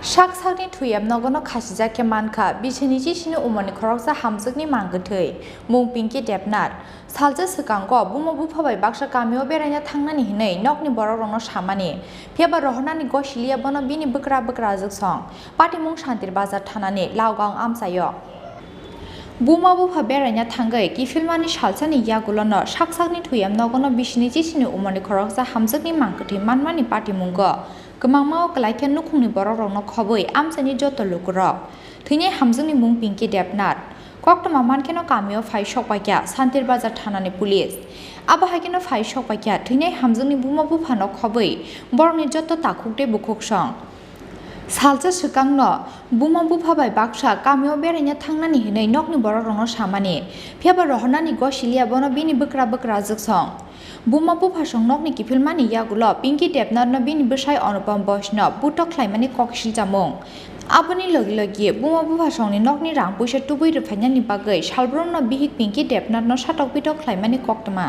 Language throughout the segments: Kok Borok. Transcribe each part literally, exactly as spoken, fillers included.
Sak sakni thwi em nogono khasijak khe mankha, bisini chisini umorni khoroksa hamjwkni mang kwthwi, mung Pinky Debnath. Salsa swkango buma bupha bai baksa kamio beraina thangnani hwnwi nokni borokrokno samani, phiyaba rohornani gosiliya bono bini bwkra bwkrajwk song, patimung Santir Bazar thanani Laogang amchaio. Buma bupha beraina thangwi kiphilmani salsani yagulono sak sakni thwi em nogono bisini chisini umorni khoroksa hamjwkni mang kwthwi manmani patimungo kwmangma o kwlai khe nukhungni borokrokno khobwi amchaini joto lukurok. Thwinai hamjwkni mung Pinky Debnath. Koktwma mankheno kamio phai sokpaikha Santir Bazar thanani police. Abo haikheno phai sokpaikha thwinai hamjwkni buma buphano khobwi borokni joto takhuk tei bukhuk song. Salsa swkangno buma bupha bai baksa kamio beraina thangnani hwnwi nokni borokrokno samani, phiyaba rohornani gosiliya bono bini bwkra bwkrajwk song. Buma buphasong nokni kiphilmani yagulo Pinky Debnathno bini bwsai Anupam Vaishnav butok khlaimani kok siljamung. Aboni logi logi buma buphasongni nokni rang puisa tubui rwphainani bagwi salbrumno bihik Pinky Debnathno satok pitok khlaimani koktwma.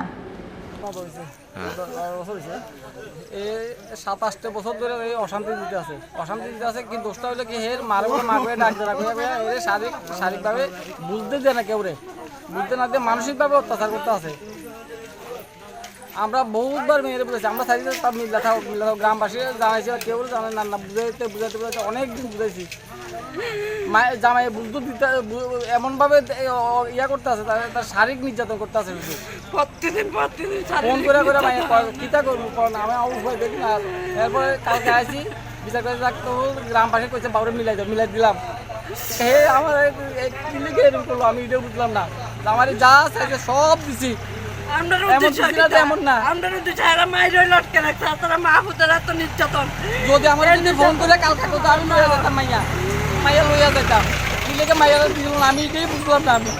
এই সাত আটটা বছর ধরে এই অশান্তি দিতে আছে, অশান্তি দিতে আছে। কিন্তু দোষটা হইলো কি, হের মারে বলে মারবে, ডাক দেনা করে, এরে শারীরিক, শারীরিকভাবে বুঝতে দেয় না কেউ রে, বুঝতে না দিয়ে মানসিকভাবে অত্যাচার করতে আছে। আমরা বহুতবার মেয়েরে বুঝেছি, আমরা চাইছি যে তার মিল্লা থাকুক, মিল্লা থাকুক। গ্রামবাসী জানাইছে, কেউ জানে না, না বুঝাইতে, বুঝাইতে, বুঝাইতে অনেক দিন বুঝাইছি। মা-, জামাই বুদ্ধ দিতে, বু-, এমন ভাবে দে-, ও, ইয়া করতে আছে, তার, তার শারীরিক নির্যাতন করতে আছে শুধু। প্রতিদিন, প্রতিদিন ফোন শারীরিক করে করে মায়ের নির্যাতন। কয়, "কিতা করবো কন? আমি আমার উপায় দেখি না।" এরপরে কালকে আইছি, বিচার করে যাক তো গ্রামবাসী কইছে, "বাবুরে মিলাই দাও।" মিলাই দিলাম। হে আমার এক, এক কিলিকে এরকম করলো, আমি এটাও বুঝলাম না। জামাইরে যা চাইছে সব দিছি। আমরা এমন উদ্দেশ্য কিছু না যে কিতা? এমন না। আমরা উদ্দেশ্য এরা মাইরে লটকে রাখছে, তারা মা পুতেরা তো নির্যাতন। যদি আমার এই যদি ফোন নির্যাতন। করে কালকে তো আমি লইয়া যেতাম মাইয়া। মাইয়া লইয়া যেতাম। কি লেগে মাইয়া দিল না, আমি এটাই বুঝলাম না আমি।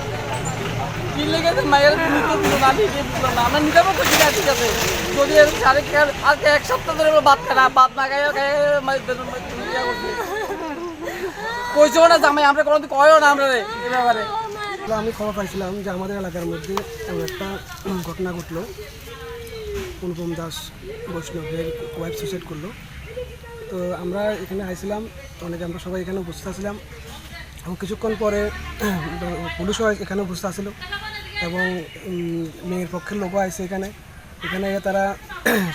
কি লেগে যে মাইয়া দিল না, আমি এটাই বুঝলাম না। আমরা নিতে পারবো ঠিক আছে, ঠিক আছে। যদি এরকম সাড়ে চার, আজকে এক সপ্তাহ ধরে আমরা ভাত খাই না, ভাত না খাই, খাই, মাইয়া দিল, মাইয়া দিল, ইয়া করছে। কইছো না জামাই, আমরা কোনোদিন কইও না আমরা রে, এ ব্যাপারে। আমি খবর পাইছিলাম যে আমাদের এলাকার মধ্যে এমন একটা ঘটনা ঘটলো, অনুপম দাস বৈষ্ণবের ওয়াইফ সুইসাইড করলো। তো আমরা এখানে আইছিলাম, অনেকে আমরা সবাই এখানে উপস্থিত আছিলাম এবং কিছুক্ষণ পরে পুলিশও এখানে উপস্থিত আছিল এবং, উম, মেয়ের পক্ষের লোকও আছে এখানে। এখানে তারা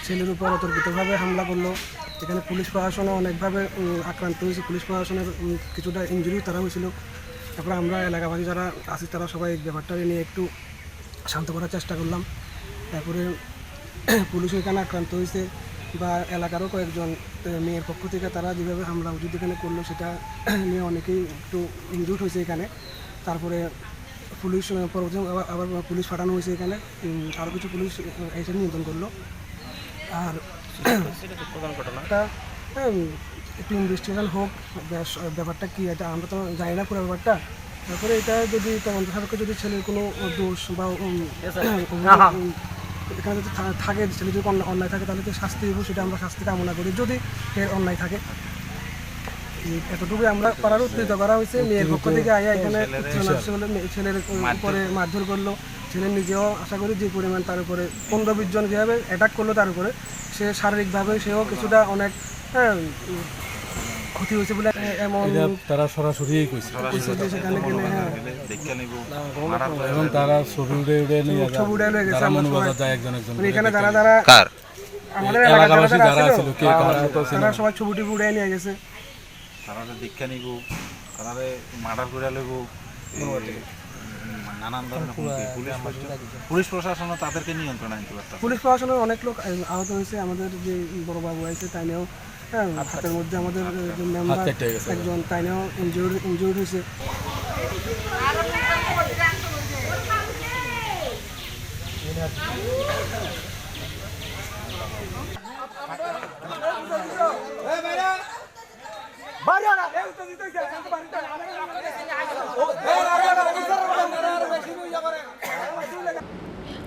ছেলের উপর অতর্কিতভাবে হামলা করলো। এখানে পুলিশ প্রশাসনও অনেকভাবে, উম, আক্রান্ত হয়েছে। পুলিশ প্রশাসনের, উম, কিছুটা ইনজুরি তারা হয়েছিল। তারপরে আমরা এলাকাবাসী যারা আছি, তারা সবাই ব্যাপারটা নিয়ে একটু শান্ত করার চেষ্টা করলাম। তারপরে পুলিশও এখানে আক্রান্ত হয়েছে বা এলাকারও কয়েকজন, এ, মেয়ের পক্ষ থেকে তারা যেভাবে হামলা উচিত এখানে করলো, সেটা নিয়ে অনেকেই একটু ইনজুর্ড হয়েছে এখানে। তারপরে পুলিশ, আহ, পরবর্তী আবার, আবার পুলিশ পাঠানো হয়েছে এখানে। উম, আরও কিছু পুলিশ, আহ, এসে নিয়ন্ত্রণ করলো। আর সেটা তো প্রধান ঘটনা। একটা, হ্যাঁ, উম, একটু ইনভেস্টিগেশন হোক, ব্যাস, ব্যাপারটা কী, এটা আমরা তো জানি না পুরো ব্যাপারটা। তারপরে এটা যদি তদন্ত সাপেক্ষে যদি ছেলের কোনো দোষ বা, উম, এছাড়া, উম, হ্যাঁ, হ্যাঁ। উম, এখানে যদি থা-, থাকে, ছেলে যদি অন্য-, অন্যায় থাকে, তাহলে তো শাস্তি হইব, সেটা আমরা শাস্তি কামনা করি, যদি এর অন্যায় থাকে। এই এতটুকুই আমরা পাড়ার উত্তেজিত করা হয়েছে। মেয়ের পক্ষ থেকে আইয়া এখানে উত্তেজনা সৃষ্টি হলো, মে-, ছেলের উপরে মারধর করলো। ছেলে নিজেও আশা করি যে পরিমাণ তার উপরে পনেরো বিশ জন যেভাবে অ্যাটাক করলো তার উপরে, সে শারীরিকভাবে সেও কিছুটা অনেক, হ্যাঁ, ক্ষতি হয়েছে বলে এমন এটা তারা সরাসরি কইছে। কইছে যে সেখানে গেলে, হ্যাঁ। দেখে নিব। এবং তারা ছবি উড়ে উড়ে নিয়ে ছবি উড়ে নিয়ে গেছে, যারা আমরা মৌলভীবাজার সবাই যায় একজন একজন মানে করে এখানে দেখে যারা নিব। যারা কার? আমাদের এই এলাকার এলাকাবাসী যারা যারা যারা ছিল, ছিল, কে কারা? তারা সবাই ছবি টবি উড়ে নিয়ে গেছে। তারারে দীক্ষা নিব, তারারে মার্ডার করে লইব, এই, উম, নানান ধরনের হুমকি। পুলিশ প্রশাসন, পুলিশ প্রশাসনও তাদেরকে নিয়ন্ত্রণে আনতে পারতাম। পুলিশ প্রশাসনের অনেক লোক, আহ, আহত হয়েছে। আমাদের যে বড় বাবু আছে, তাইনেও, হ্যাঁ, হাতের মধ্যে আমাদের, আহ, যে মেম্বার হাত কেটে গেছে। একজন, তাইনেও ইনজিউর্ড, ইনজিউর্ড হয়েছে।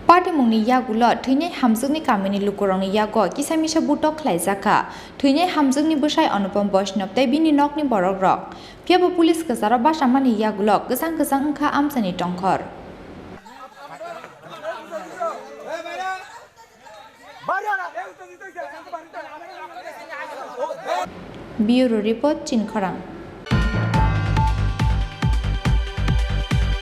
Patimungni yagulo thwinai hamjwkni kamini lukurokni yago kisa misa butok khlaijak kha. Thwinai hamjwkni bwsai Anupam Vaishnav tei bini nokni borokrok. Phiyaba police kwcharo bachamani yagulo kwchang kwchang wngkha amchaini tongkhor. Bureau Report, Chini Khorang.